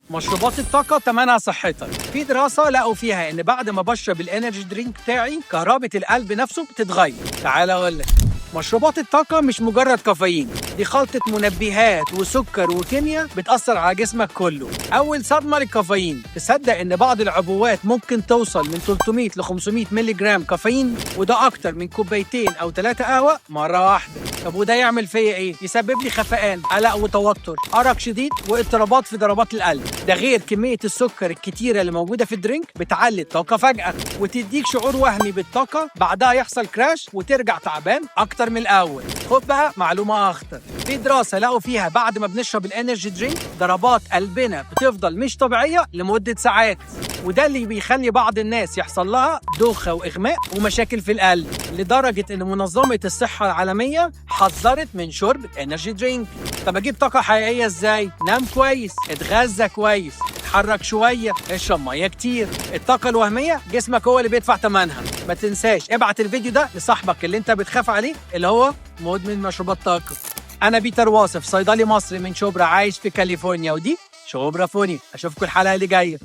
مشروبات الطاقة تمنها صحتك. في دراسة لقوا فيها إن بعد ما بشرب ال energy drink بتاعي كهربة القلب نفسه بتتغير. تعال أقول لك، مشروبات الطاقة مش مجرد كافيين، دي خلطة منبهات وسكر وكيمياء بتأثر على جسمك كله. أول صدمة للكافيين، تصدق إن بعض العبوات ممكن توصل من 300 ل 500 ملي جرام كافيين، وده أكتر من كوبايتين أو 3 قهوة مرة واحدة. طب وده يعمل فيا إيه؟ يسبب لي خفقان، قلق وتوتر، أرق شديد، واضطرابات في ضربات القلب. ده غير كمية السكر الكتيرة اللي موجودة في ال drink بتعلي الطاقة فجأة وتديك شعور وهمي بالطاقة، بعدها يحصل crash وترجع تعبان أكتر من الأول. خد بقى معلومة أخطر، في دراسة لقوا فيها بعد ما بنشرب ال energy drink ضربات قلبنا بتفضل مش طبيعية لمدة ساعات، وده اللي بيخلي بعض الناس يحصل لها دوخة وإغماء ومشاكل في القلب، لدرجة إن منظمة الصحة العالمية حذرت من شرب energy drink. طب أجيب طاقة حقيقية إزاي؟ نام كويس، اتغذى كويس، اتحرك شوية، اشرب مية كتير. الطاقة الوهمية جسمك هو اللي بيدفع ثمنها. ما تنساش ابعت الفيديو ده لصاحبك اللي انت بتخاف عليه اللي هو مدمن مشروبات طاقة. أنا بيتر واصف، صيدلي مصري من شبرا عايش في كاليفورنيا، ودي شبرا فوني. أشوفكم الحلقة اللي جاية.